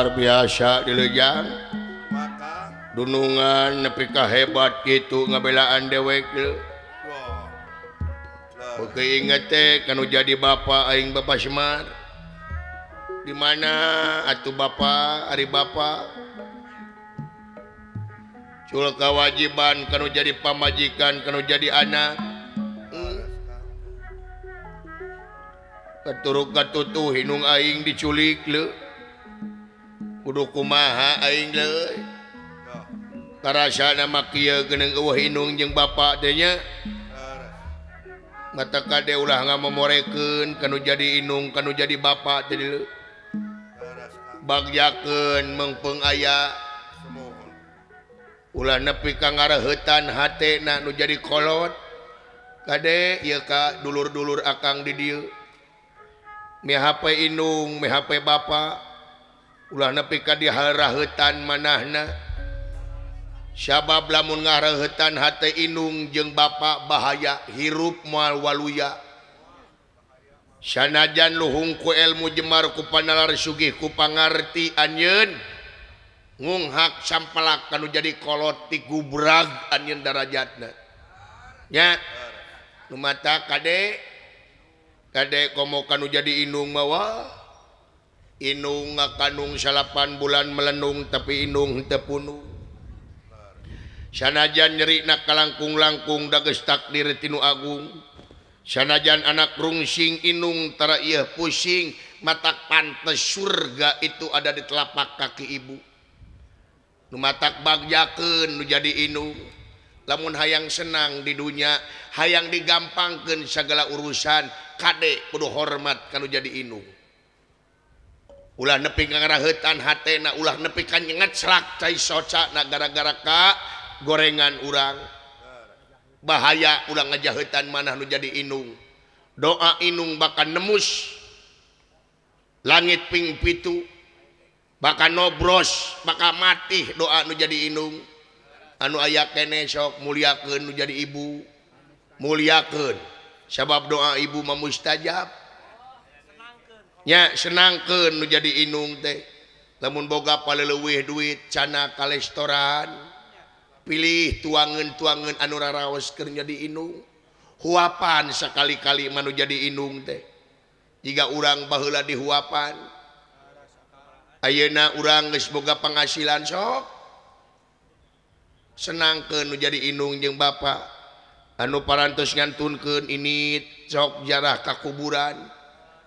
Luar biasa dilejang dunungan nepi ka hebat kitu ngabelaan dewek leu. Oke inget teh kanu jadi bapak aing Bapak Semar. Di mana atuh bapak ari bapak? Cul kewajiban kanu jadi pamajikan kanu jadi anak. Katuruk katutuh hinung aing diculik leu. Kudu kumaha aing leuy. Karasana mah kieu geuning eueuh hinung jeung bapak teh nya. Mata kade ulah ngamomorekeun kanu jadi inung kanu jadi bapak teh leuy. Bagjakeun meungpeung aya. Ulah nepi ka ngareuheutan hatena nu jadi kolot. Kade ieu ka dulur-dulur akang di dieu. Mihape inung, mihape bapa. Ulah nepi ka diharaheutan manahna. Sabab lamun ngareuheutan hate inung jeung bapa bahaya hirup moal waluya. Sanajan luhung ku ilmu jemar ku panalar sugih ku pangarti anjeun ngunghak sampelak kanu jadi kolot ti gubrag anjeun darajatna. Nya nu mata kade kade komo kanu jadi inung mawa inung ngakanung 8 bulan melenung tapi inung teu punung. Sanajan nyerina kalangkung-langkung dageus takdir tinu agung. Sanajan anak rungsing inung tara ieu pusing matak pantes surga itu ada di telapak kaki ibu. Nu matak bagjakeun nu jadi inung. Lamun hayang senang di dunya, hayang digampangkeun sagala urusan, kade kudu hormat kanu jadi inung. Ulah nepi ka ngaraheutan hatena, ulah nepi ka nyenget serak cai socana gara-gara ka gorengan urang. Bahaya ulah ngajaheutan manah nu jadi inung. Doa inung bakal nemus langit ping 7, bakal nobros, bakal matih doa nu jadi inung. Anu aya keneh sok muliakeun nu jadi ibu, muliakeun sabab doa ibu mah mustajab. Nya senangkeun nu jadi inung teh. Lamun boga paleleuwih duit cana ka restoran, pilih tuangeun-tuangeun anu raraos keur jadi inung. Huapan sakali-kali mah nu jadi inung teh. Jiga urang baheula dihuapan. Ayeuna urang geus boga penghasilan sok senangkeun nu jadi inung jeung bapa. Anu parantos ngantunkeun ini sok jarah ka kuburan.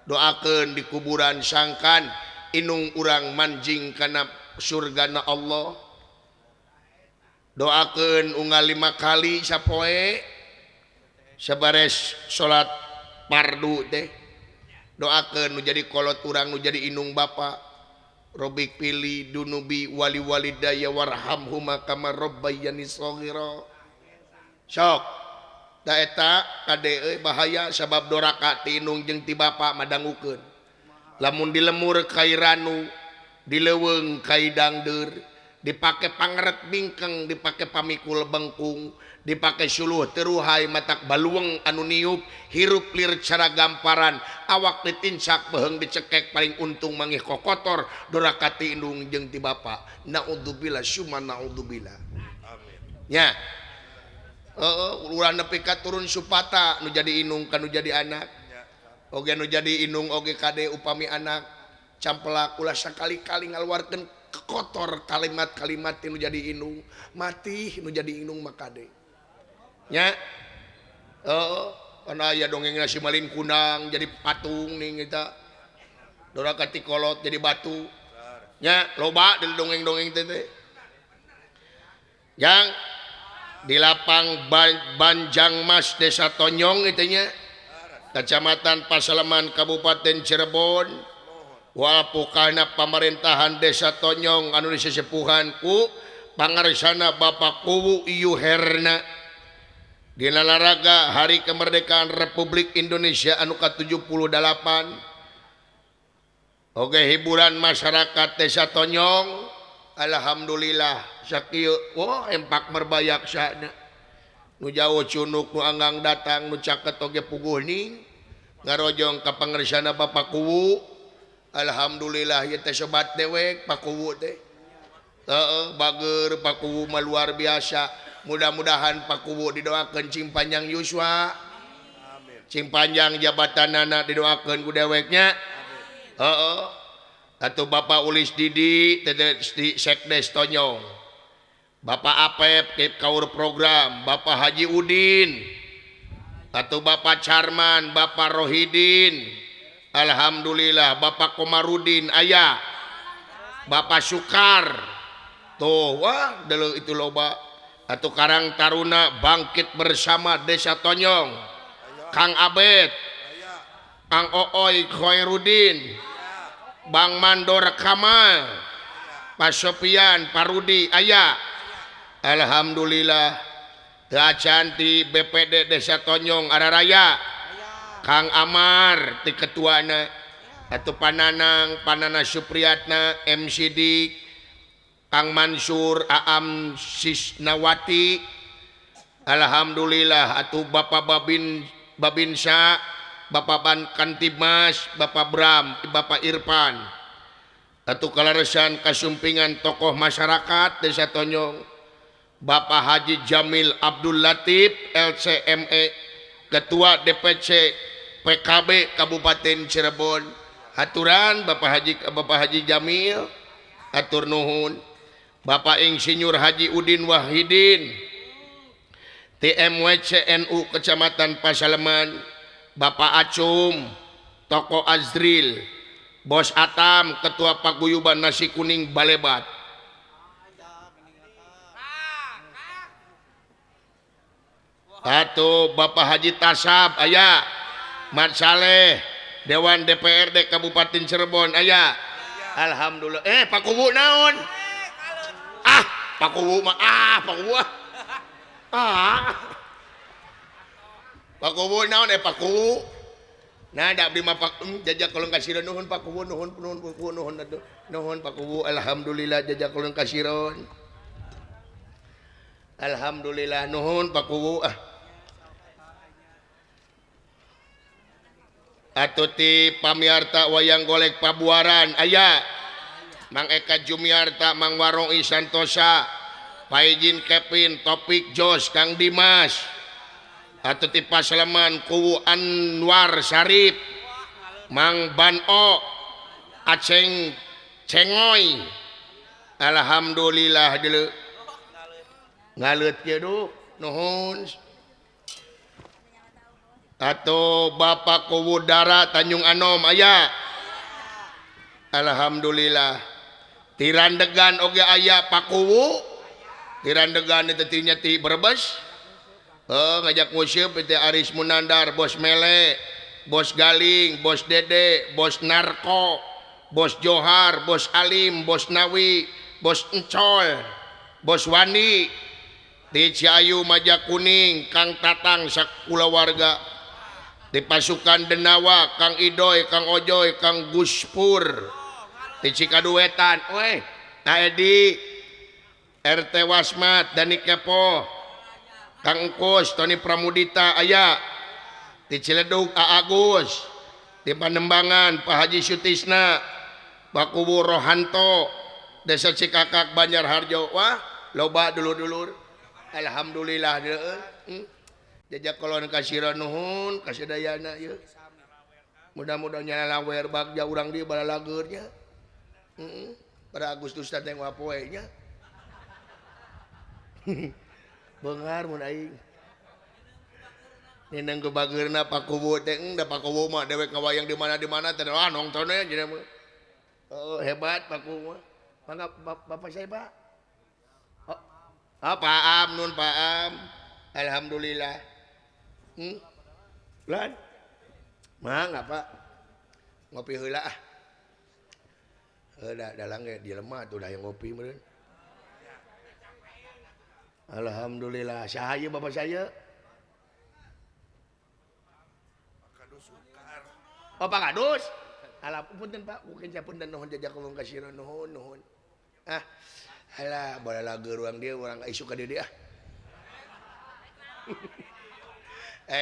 Doakeun di kuburan sangkan inung urang manjing kana surgana Allah. Doakeun unggal 5 kali sapoe sabares salat fardu teh. Doakeun nu jadi kolot urang nu jadi inung bapa. Robik pili dunubi wali walidaya warhamhuma kama rabbayani shaghira. Sok da eta kade euy bahaya sabab doraka ti inung jeung ti bapa madangukeun. Lamun dilemur kai ranu, dileuweung kai dangdeur, dipake pangeret bingkeng, dipake pamikul bengkung, dipake suluh teruhai matak baluweng anu niup, hirup lir cara gamparan, awak ditincak beheung dicekek paling untung mangih kokotor, doraka ti indung jeung ti bapa. Naudzubillah summa naudzubillah. Amin. Nya. Heeh, urang nepi ka turun supata nu jadi indung ka nu jadi anak. Oge nu jadi indung oge kade upami anak campelak ulah sakali-kali ngaluarkeun kotor kalimat-kalimat nu jadi indung, matih nu jadi indung mah kade. Nya. Heeh, kana aya dongeng si malin kunang jadi patung ning eta. Doraka ti kolot jadi batu. Nya, loba di dongeng-dongeng teh teh. Yang di lapang Banjang Mas Desa Tonyong itu nya. Kecamatan Pasaleman Kabupaten Cirebon. Walapukana pamerintahan Desa Tonyong anu disesepuhan ku pangarsana Bapak Kuwu Iyu Herna. Dina laraga Hari Kemerdekaan Republik Indonesia anu ka-78. Oge hiburan masyarakat Desa Tonyong, alhamdulillah sakieu wah empak merbayaksana. Nu jauh cunuk nu anggang datang nu caket oge puguh ning ngarojong ka pangarsana Bapak Kuwu. Alhamdulillah ieu teh sobat dewek Pakuwu teh. Heeh, bager Pakuwu mah luar biasa. Mudah-mudahan Pakuwu didoakeun cing panjang yuswa. Amin. Cing panjang jabatanana didoakeun ku deweknya. Heeh. Atuh Bapak Ulis Didi teh di Sekdes Tonjong. Bapak Apep tip kaur program, Bapak Haji Udin. Atuh Bapak Carman, Bapak Rohidin. Alhamdulillah Bapak Komarudin aya. Bapak Sukar. Tuh wah dulu itu loba. Atuh Karang Taruna bangkit bersama Desa Tonjong. Kang Abed, Kang Ooy Khoirudin, Bang Mandor Kamal, Pak Sopian, Parudi aya. Alhamdulillah teu acan ti BPD Desa Tonjong Araraya. Kang Amar ti ketuana atuh Pananang, Panana Supriyatna, MCD, Kang Mansur, Aam Sisnawati. Alhamdulillah atuh Bapak Babin Babinsa, Bapak Ban Kantimas, Bapak Bram, Bapak Irfan. Atuh kalaresan kasumpingan tokoh masyarakat Desa Tonjong, Bapak Haji Jamil Abdul Latif LCME, Ketua DPC PKB Kabupaten Cirebon. Aturan Bapak Haji Jamil, atur nuhun. Bapak Insinyur Haji Udin Wahidin TMWCNU Kecamatan Pasaleman, Bapak Acum, Toko Azril, Bos Atam, Ketua Paguyuban Nasi Kuning Balebat. Atau Bapak Haji Tasab aya, Mat Saleh, Dewan DPRD Kabupaten Cirebon aya. Alhamdulillah. Pakuwu naon? Ah, Pakuwu mah ah, Pakuwu. Ah. Pakuwu naon Pakuwu. Nah, da abdi mah jajak kolong kasiron nuhun Pakuwu nuhun nuhun Pakuwu nuhun atuh. Nuhun Pakuwu alhamdulillah jajak kolong kasiron. Alhamdulillah nuhun Pakuwu ah. Atuh ti Pamiarta Wayang Golek Pabuaran aya. Mang Eka Jumiarta, Mang Waroi Santosa, Paijin Kevin, Topik Jos, Kang Dimas. Atuh ti Pasleman Kuwu Anwar Sarip, Mang Bano, Aceng Cengoy. Alhamdulillah deuleu. Ngaleut kieu duh, nuhun. Atau Bapak Kuwu Dara Tanjung Anom aya. Alhamdulillah. Tirandegan oge aya Pakuwu. Tirandegan itu tinya ti Brebes. Ngajak nguseup teh Aris Munandar, Bos Mele, Bos Galing, Bos Dede, Bos Narko, Bos Johar, Bos Alim, Bos Nawi, Bos Encol, Bos Wandi. Di Ciayu Majakuning, Kang Tatang sakulawarga. Di pasukan Denawa, Kang Idoy, Kang Ojoy, Kang Guspur. Di Cikaduwetan, weh, Edi, RT Wasmat, Dani Kepo, Kang Engkus, Tony Pramudita aya. Di Ciledug, A Agus. Di Panembangan, Pak Haji Sutisna, Bakuwu Rohanto, Desa Cikakak, Banjarharjo. Wah, loba dulur-dulur. Alhamdulillah deui. Jajak kolon kasiran nuhun kasadayana ieu. Mudah-mudahan nyalawer bagja urang dieu balalageurnya. Heeh. Pada Agustus teh poe nya. Beunghar mun aing. Nindang ke bageurna Pakuwu teh da Pakuwu mah dewek ngawayang di mana-di mana teh ah nonton we jadi mah. Oh, hebat Pakuwu mah. Mangga bapak saya, Pak. Oh, Pak Am, nun Pak Am. Alhamdulillah. Lan. Mangga Pak. Ngopi heula ah. Heuh da dalang ge jelema atuh da hayang ngopi meureun. Alhamdulillah. Saha ieu bapak saya? Oh, Pak Kadus. Alah punten Pak, mungkin punten nuhun jajak ngomong ka sira nuhun nuhun. Ah. Alah, balalager urang dieu urang isuk ka dieu ah.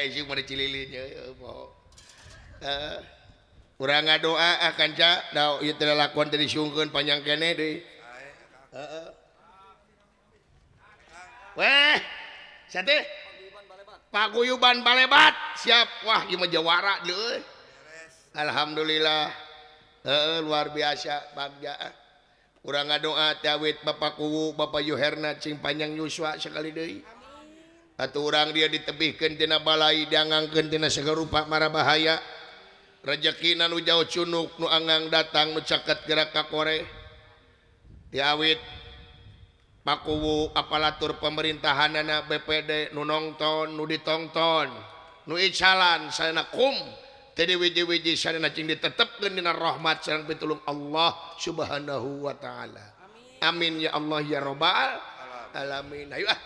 Isuk mah Cililin ye poho. Urang ngadoa ah kanca da ieu teh lakuan teh disungkeun panjang keneh deui. Heeh. Weh, sate. Paguyuban Balebat siap. Wah, ieu mah jawara deui. Alhamdulillah. Heeh, luar biasa bagja. Urang ngadoa teh awit Bapak Kuwu, Bapak Yuherna cing panjang yuswa sekali deui. Atuh urang dia ditebihkeun tina balai, diangangkeun tina segala rupa mara bahaya. Rezeki nu jauh cunuk nu anggang datang nu caket gerak ka kore. Diawit Pakuwu aparatur pemerintahanana BPD nu nongton nu ditongton nu icalan sana kum teu wiji-wiji sana cing ditetepkeun dina rahmat sareng pitulung Allah Subhanahu wa taala. Amin ya Allah ya rabbal alamin. Ayo ah.